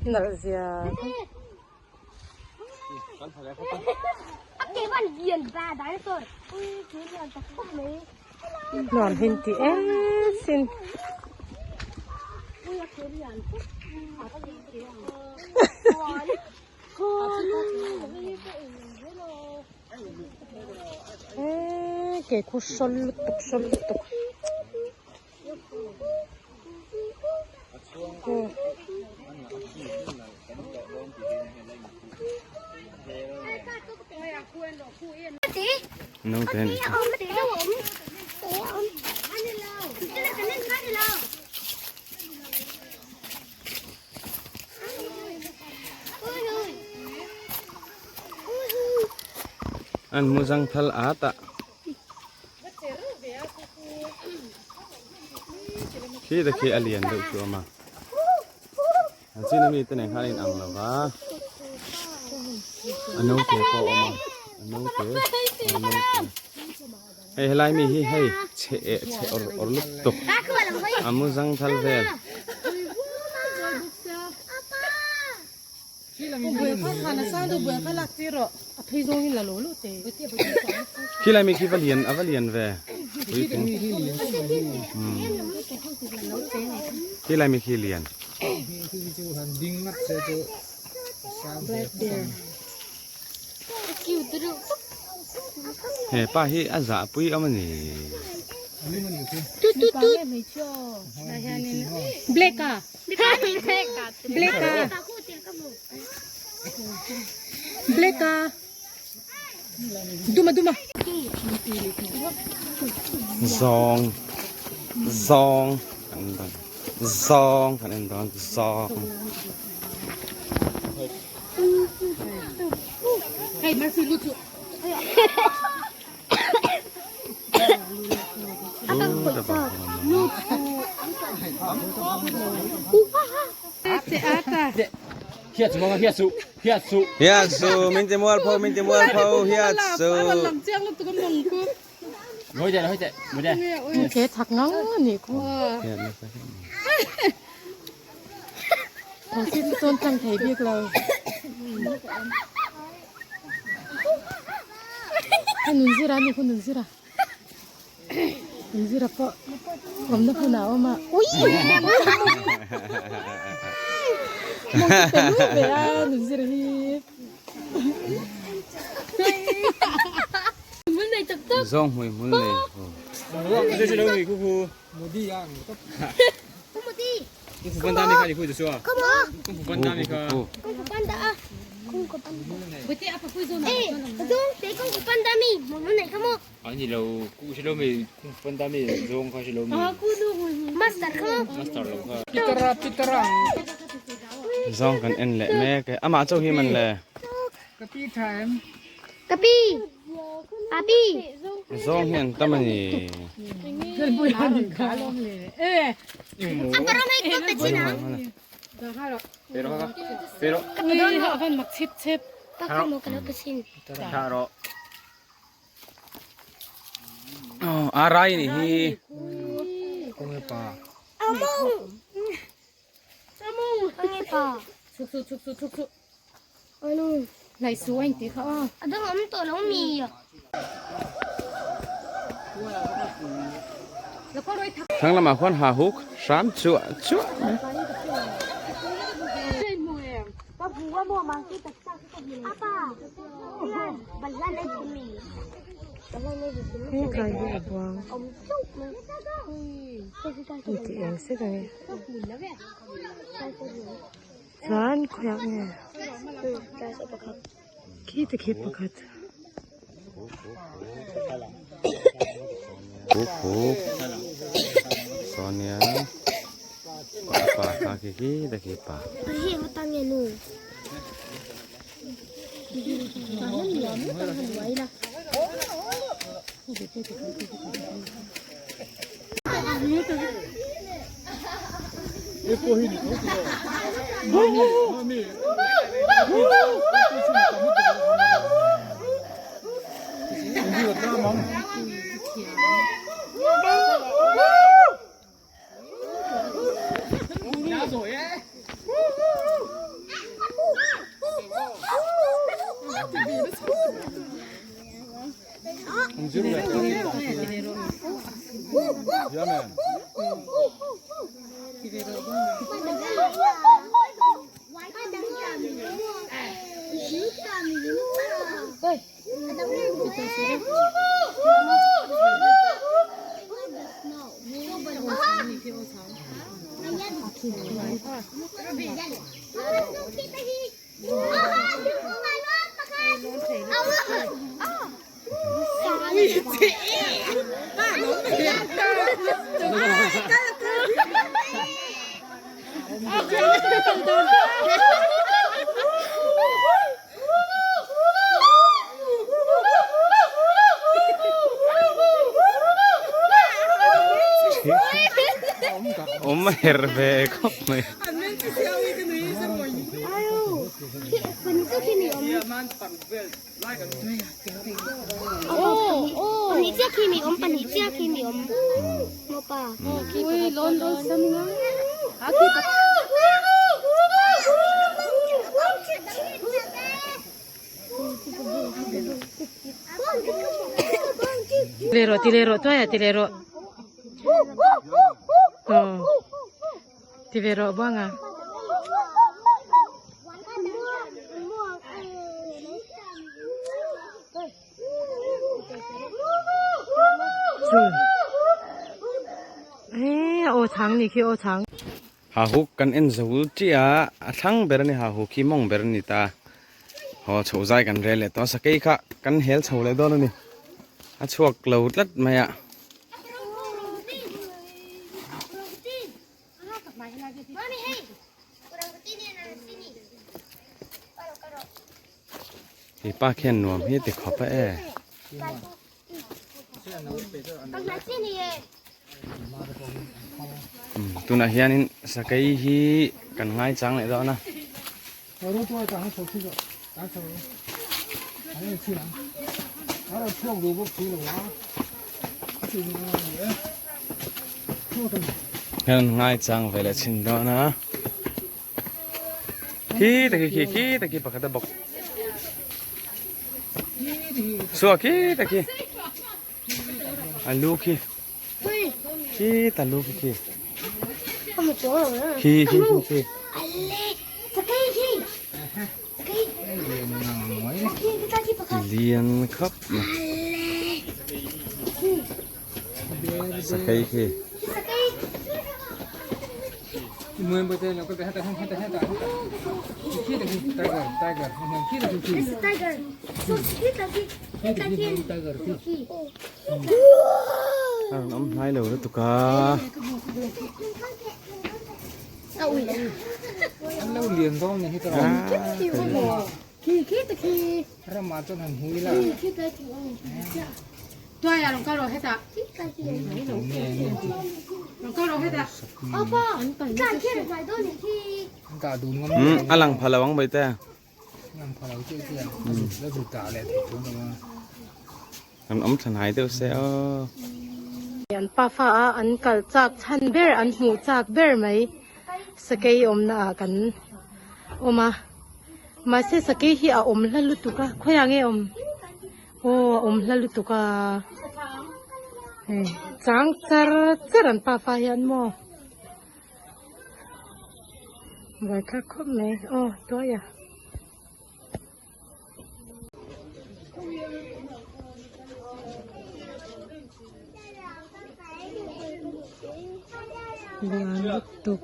Nalh zia. Nuam hin ti em sin. Ke khu sawl lutuk sawl lutuk. An mu zang thal at a. Khi te khi a lian deuh chu a awm a. An chin ami te nen khan a in ang lo va. A naute pawh a awm a. A naute a naute. Hei helai mi hi hei chhe eh chhe awr awr lutuk a mu zang thal vel. Khilai mi khi va lian a va lian ve puitling khilai mi khi lian. He pa hi a zah pui awm a ni. Zawng zawng kan en dawn zawng kan en dawn zawng. Hiat su min ti mual pho min ti mual pho hiat su. Zawng hmui hmul nei. Zawng kan en leh mek e. Amah chauh hi man le. Zawng hi an tam a ni. A rai ni hi. Thlang lamah khuan ha huk hram chuah chuah mai. Hetlai hi a buang hei tih eng sek ang e chuan khawiah nge khi te khi pakhat. Kuk kuk Sonia pa pa kha khi khi te khi pa. Awm her ve khawp mai. Ti leh rawh ti leh rawh tuai ah ti leh rawh ti ve rawh buang a. Aw chhang ni khi aw chhang. Ha huk kan en zo chiah a, a thlang ber a ni ha huk hi mawng ber a ni ta. Haw chho zai kan rel leh tawh a, sakei kha kan hel chho leh dawn a ni. A chhuak lo tlat mai a. He pa khian nuam hi ti khawp a e. Tunah hianin sakei hi kan ngaichang leh dawn a. Kan ngaichang ve leh chhin dawn a. Khi ta khi khi khi ta khi pakhat a bawk. Suah khi ta khi. A lu khi. Khi ta lu khi khi. Khi khi khi khi. Lian khawp mai. Sakei khi. A rawn awm hnai lo lutuk a. A lang pha lo ang Bawitea. An awm thla hnai deuh se aw. An pafa a an kal chak chhan ber an hmuh chak ber mai sakei awmna ah kan awm a mahse sakei hi a awm hla lutuk a khawiah nge awm aw a awm hla lutuk a hei chang char char an pafa hian maw buaithlak khawp mai aw tuai a. Lian lutuk.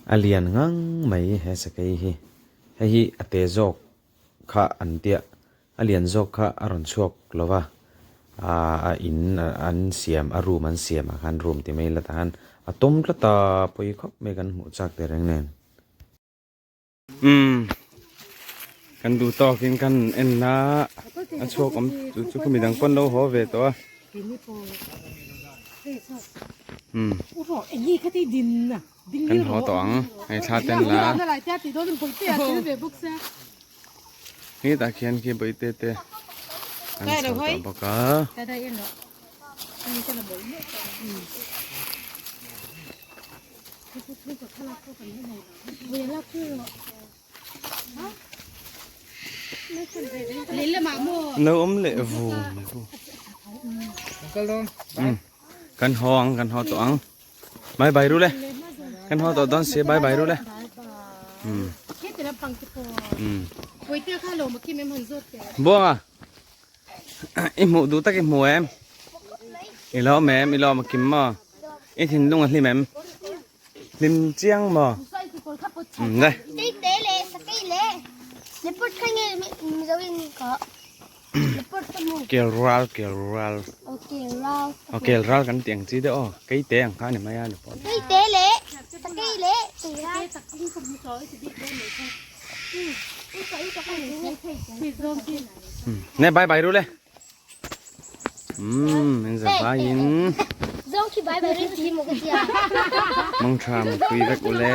A lian ngang mai he sakei hi. Hei hi a te zawk kha an tia a lian zawk kha a rawn chhuak lo va aaa a in an siam a room an siam ah khan room ti mai ila tah khan a tawm tlat a pawi khawp mai kan hmuh chak teh reng nen. Umm kan duh tawk in kan en a a chhuak awm chu chu khumi dang pawn lo haw ve tawh a umm kan haw tawh ang hei thla ten la hetah khian khi bawihte te an chho tawh bawk a. No awm leh vu kan haw ang kan haw tawh ang bye bye ru le kan haw tawh dawn sia bye bye ru le um um buanga i hmuh duh tak i hmu em i lawm em i lawm a kim maw i thinlung a hlim em hlim chiang maw um le kel ral kel ral aw kel ral kan tih ang chi deuh aw keite ang kha a ni mai a ni pawh Nè bye bye ru le. Um, in za bye in. Mong tram tui vek ule.